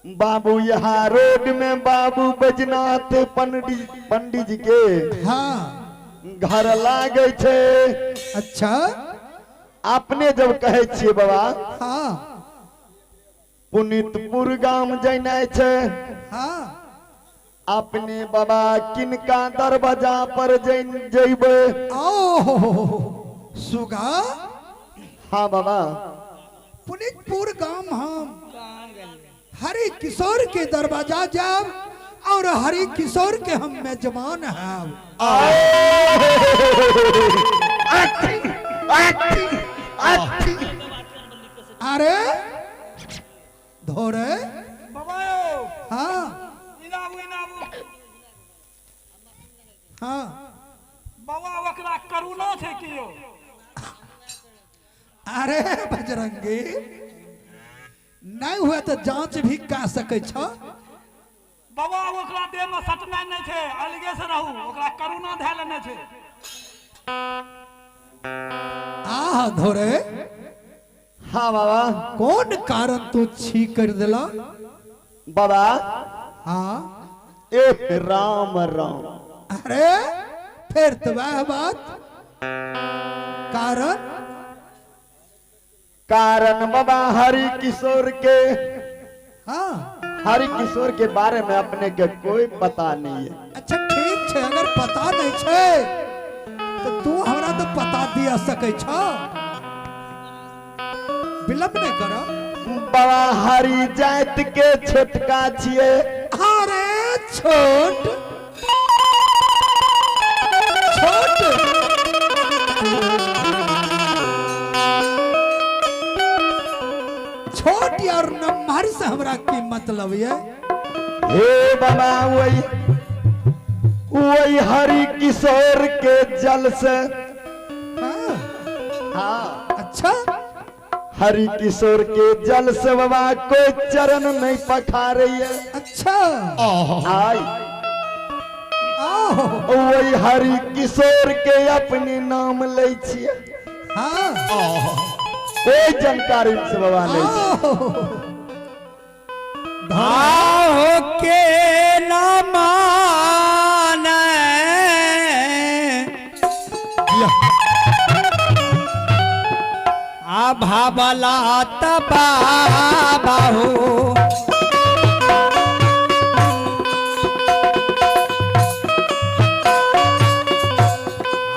बाबू यहाँ रोड में बाबू बैजनाथ पंडित पंडित जी के हाँ घर लागे छै। अच्छा। अपने जब कहै छियै बाबा हाँ पुनीतपुर गाम जेनाइ छै। हाँ अपने बाबा किनका दरवाजा पर जैबै? आओ सुगा। हाँ बाबा। पुनीतपुर गाम हम हरि किशोर के दरवाजा जाब और हरि किशोर के हम मेजबान हैं। अरे धोरे बाबा यौ। हाँ। इनाबू इनाबू। हाँ। बाबा ओकरा करुणा छै कि यौ? अरे बजरंगी नहीं हुए तो जांच भी का सके छ। बाबा ओकरा देह में सटनाइ नहीं छै, अलगे से रहू, ओकरा करुणा धए लेने छै। आह धोरे। हाँ बाबा। कौन कारण तू छी कर दिला? बाबा। हाँ। ए राम राम। अरे फिर तो वह बात। कारण? कारण बाबा हरि किशोर के। हाँ। हरि किशोर के बारे में अपने के कोई पता नहीं है। अच्छा ठीक है, अगर पता नहीं है तो तू हमरा तो पता दिया सके छ। विलंब नहीं करो। बाबा हरि जात के छोटका छिए। अरे छोट छोट छोट और नम्हर से हमरा की मतलब ये? हे बाबा वही वही हरि किशोर के जल से। हाँ। हाँ। अच्छा। हरि किशोर के जल से बाबा कोई चरण नहीं पखा रही है। अच्छा। आई आहो। वही हरि किशोर के अपने नाम लै छिए। हाँ। कोई जानकारी से बाबा नहीं छै। आहो। आहो के न माने आभा बला तबा बाहू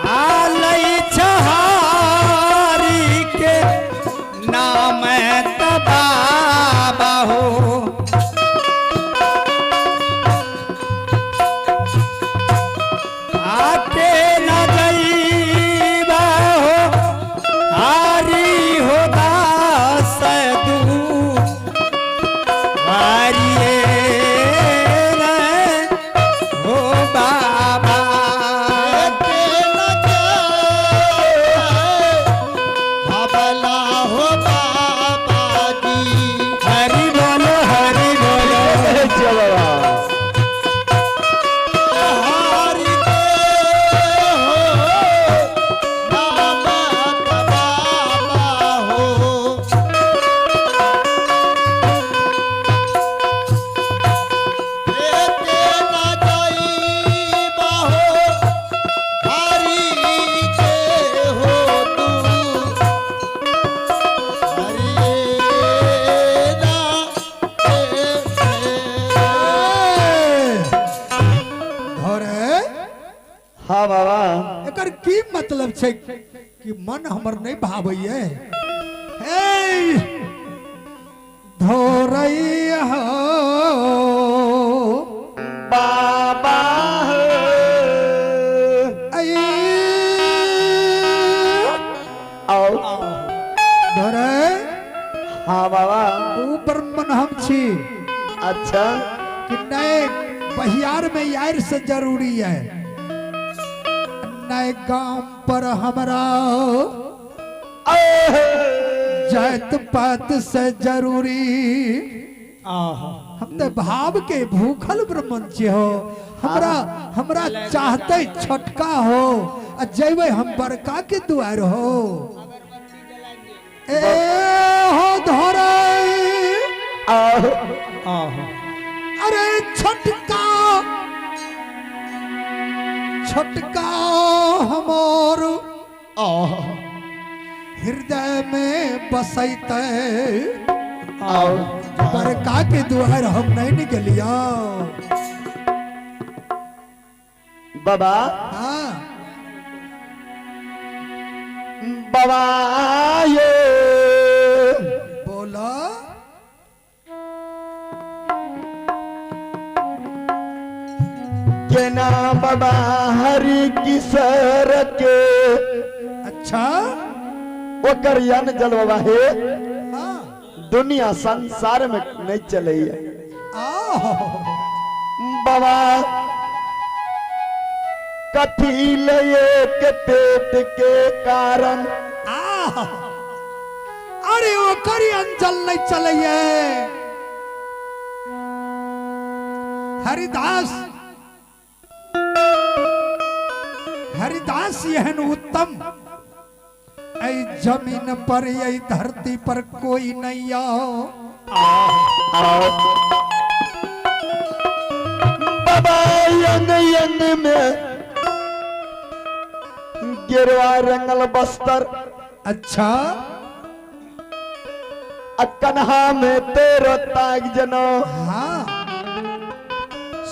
आलई छहारी के नाम तबा बाहू आके न जईबा हो हारी हो दास दू वारिये रे हो बाबा। हरि बोलो हरि बोलो। कहै छियै बाबा। धोरे। हाँ बाबा। एकर की मतलब छै कि मन हमर नहीं भावैये? हे धोरई हो बाबा हो। ऐ आओ धोरे। हाँ बाबा। ऊ ब्राह्मण हम छी। अच्छा। कि नहीं बहियार में यार से जरूरी है नहीं गांव पर हमरा जात पात से जरूरी। हम तो भाव के भूखल ब्राह्मण छी हो। हमरा हमरा चाहते छोटका हो आ जैबे हम बड़का के दुआर हो। ए हो धोरे। आहो। आहो। अरे छोटका छोटका हमर आहो। हृदय में बसैते आओ। बड़का के दुआर हम नहीं निकलिया। बाबा हाँ बाबा ये बोला केना बाबा हरि किशोर के अच्छा ओकर यन जल बाबा हे हाँ दुनिया संसार में नहीं चले। आहो। बाबा कथी ले के पेट के कारण आह। अरे ओकर अंचल नहीं चलैये। हरिदास हरिदास एहन उत्तम ऐ जमीन पर ऐ धरती पर कोई नहीं आओ। आओ। बाबा यंग यंग में गेरुआ रंगल बस्तर अच्छा आ कन्हा में तेरो ताग जनो हाँ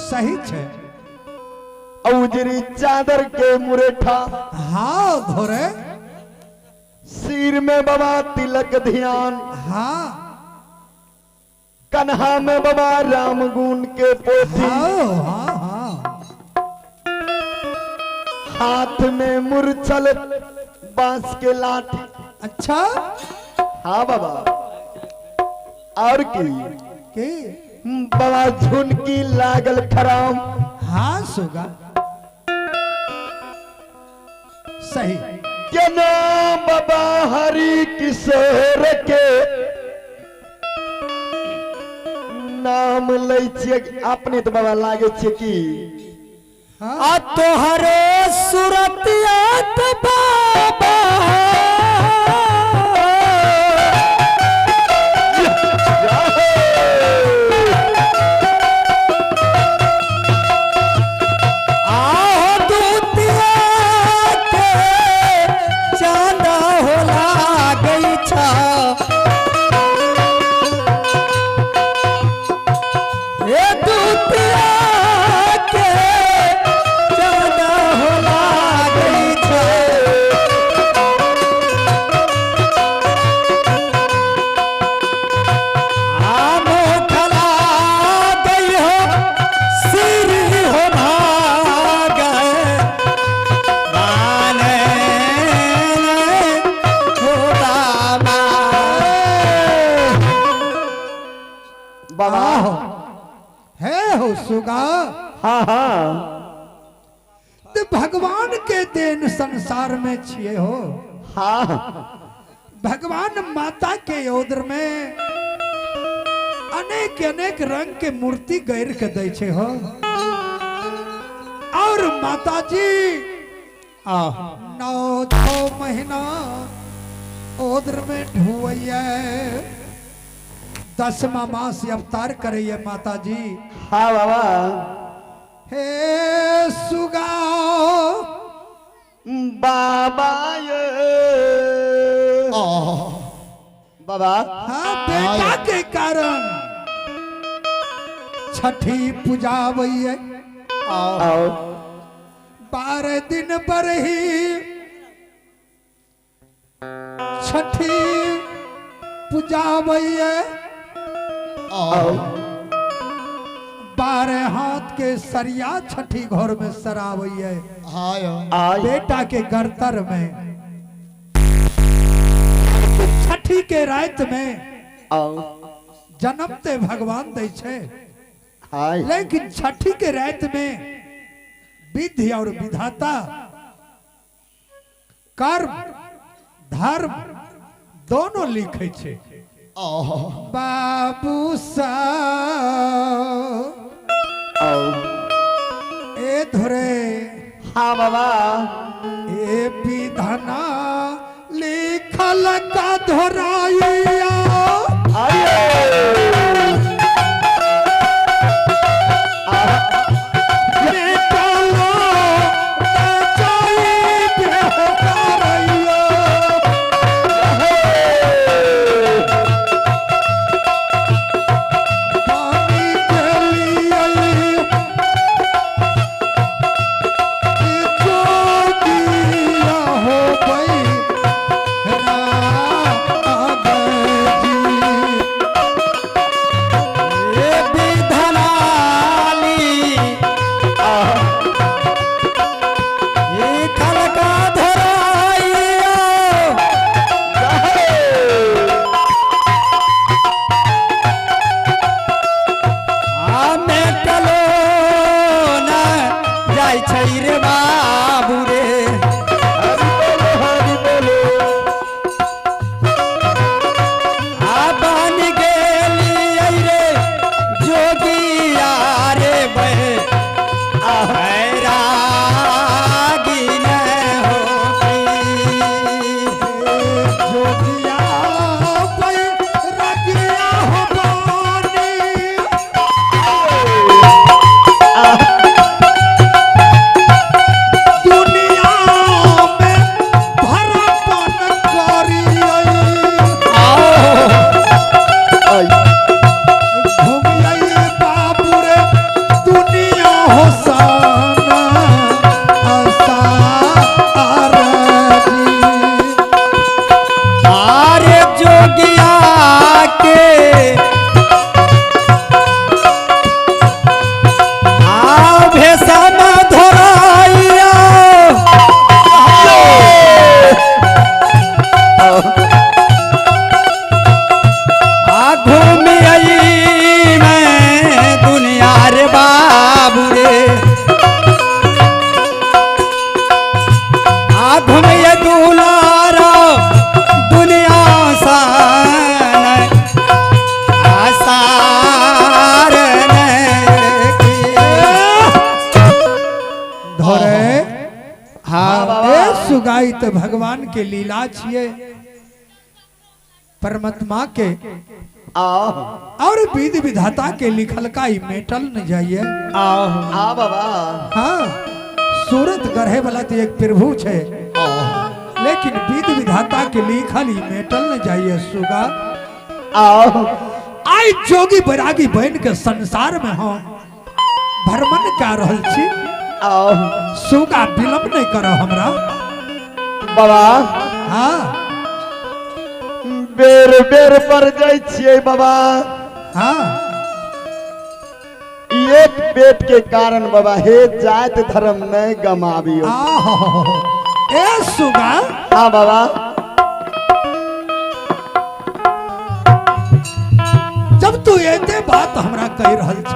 सही छे। उजरी चादर के मुरेठा हाँ धोरे सिर में बाबा तिलक ध्यान हाँ कन्हा में बाबा राम गुण के पोथी हाँ हाँ हाँ हाथ में मुरछल बांस के लाठी। अच्छा हाँ बाबा और की के बाबा झुनकी लागल खराम हाँ सुगा सही के नाम बाबा हरि किशोर के नाम लै छियै अपने तो बाबा लागे छियै की हाँ आ तोहरे सुरतिया त बाबा आहो दूतिया के चांदा होला गई छा ए दूतिया के चांदा होला गई छा। आमो खला गई हो सिर हो भाग माने हो बाबा। बाबा आहो है हो सुगा हाँ हाँ ते भगवान के देन संसार में छिए हो। हाँ भगवान माता के योद्र में अनेक अनेक रंग के मूर्ति गैर के दै छे हो। और माता जी आह 9 6 महीना ओद्र में ढुवैया 10वां मास अवतार करैया माता जी। हाँ बाबा हे सुगा बाबा ये बाबा हाँ बेटा के कारण छठी पूजावैया आओ 12 दिन पर ही छठी पूजावैया आओ 12 हाथ के सरिया छठी घर में सरावैया आय बेटा के गरतर में छठी के रात में आओ जन्म ते भगवान दै छे आय लेकिन छठी के रात में विधि और विधाता कर्म धर्म दोनों लिखे छे। बाबू सा आओ ए धरे हाँ बाबा ए विधना लिखल का धराइया आइए। सुगाई तो भगवान के लीला छिए, परमात्मा के और विधि विधाता के लिखल का ई मेटल न जाइए। आ बाबा। हाँ, सूरत गढ़े वाला तो एक प्रभु छे, लेकिन विधि विधाता के लिखल ई मेटल न जाइए सुगा। आई जोगी बैरागी बन के संसार में हम भ्रमण कर रहल छी। सुगा विलंब नहीं करो हमरा बाबा। हाँ, बेर बेर पर जाय छियै बाबा। हाँ, एक पेट के कारण बाबा हे जात धर्म नहीं गमाबियो। ए सुगा। हाँ बाबा। जब तू एते बात हमरा कह रहल छ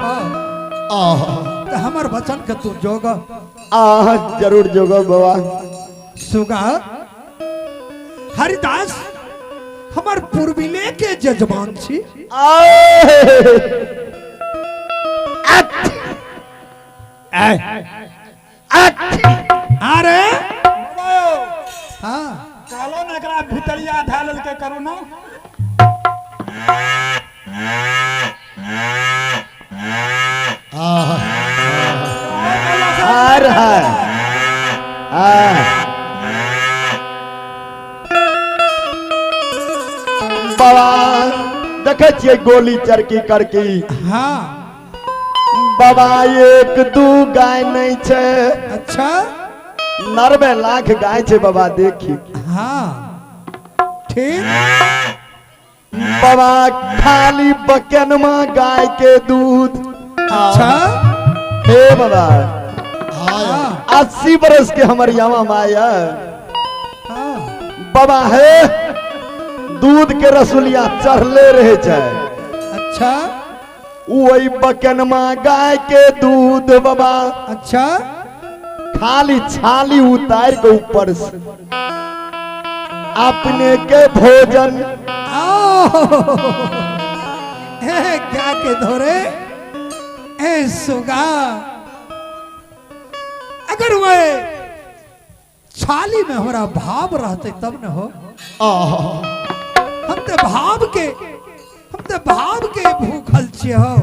तो हमर वचन के तू जोग। आह जरूर जोग बाबा। सुगा हरिदास हमर पूर्विले के जजमान छी। अरे हाँ, कहलो ने एकरा भितरिया धए लेलकै करुणा। हर हर बाबा देखे छियै गोली चरकी करकी। हाँ बाबा, एक दू गाय नहीं छे। अच्छा, 90 लाख गाय छे बाबा देखी। हाँ ठीक बाबा, खाली बकनमा गाय के दूध। अच्छा हे बाबा, हाँ 80 बरस के हमर यामा माया हाँ बाबा है दूध के रसुलिया चढ़ले रहे छे। अच्छा, वही बकनमा गाय के दूध बाबा। अच्छा, खाली छाली उतार के ऊपर से अपने के भोजन। हे क्या के धोरे ए सुगा, अगर वह छाली में हमारा भाव रहते तब न हो। हम तो भाव के, हम तो भाव के भूखल छियै हो।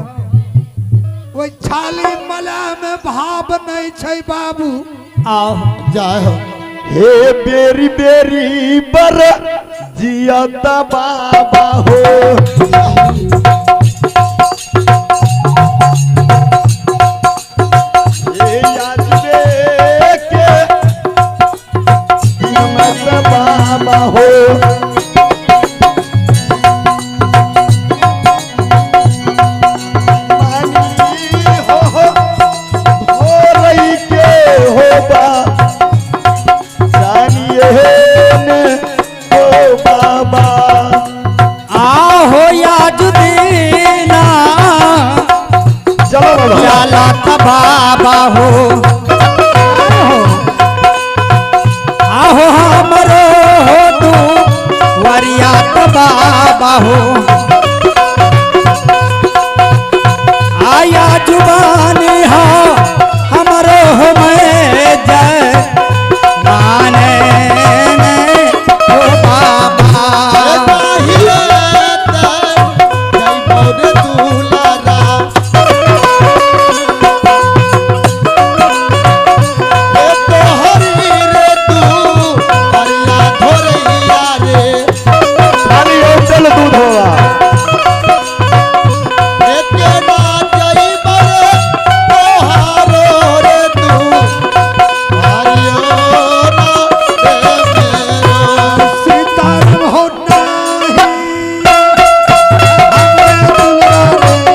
वह छाली मला में भाव नहीं छै बाबू। आओ जाय हो। हे बेरी बेरी बर जियता बाबा हो। हे याजबे के नमस बाबा हो। मानी हो हो भोरई के हो बा जानिए ने ओ बाबा। आहो याज दीना चलो बाबा। चला बाबा हो। आहो हमरो हो तू वरिया बाबा हो। आया जुबानी हो हमरो हो मैं जय माने ने हो बाबा। खाली होटल दूध होगा। सीताराम हो नाही हमरे दुलारे।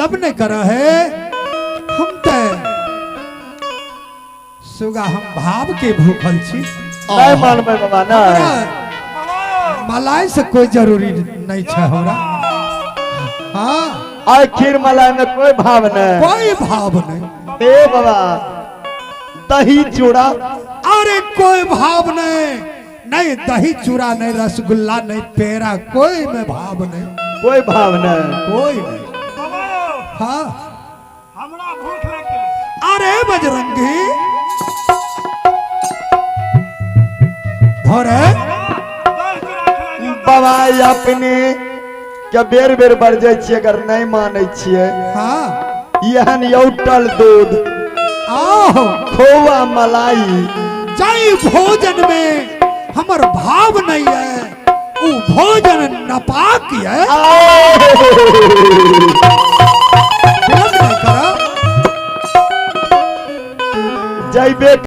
विलंब नहीं कर है। हम ते सुगा हम भाव के भूखल छी। नहीं मानबै बाबा नहीं। हमरा मलाई से कोई जरूरी नहीं छै हमरा। हाँ आइ खीर मलाई में कोई भाव नहीं। कोई भाव नहीं। ए बाबा दही चूड़ा। अरे कोई भाव नहीं, नहीं दही चूड़ा, नहीं रसगुल्ला, नहीं पेड़ा, कोई में भाव नहीं। कोई भाव नहीं। कोई नहीं। बाबा हाँ हमरा भूख लागि गेलै। अरे बजरंगी धरे दही चूड़ा खिला दियौ। बाबा अपने के बेर बेर बरजै छियै अगर नहीं मानै छियै। हाँ एहन यौटल दूध आहो खोआ मलाई जाई भोजन में हमर भाव नहीं है, उ भोजन नपाक है। विलंब नहीं करो। जैबे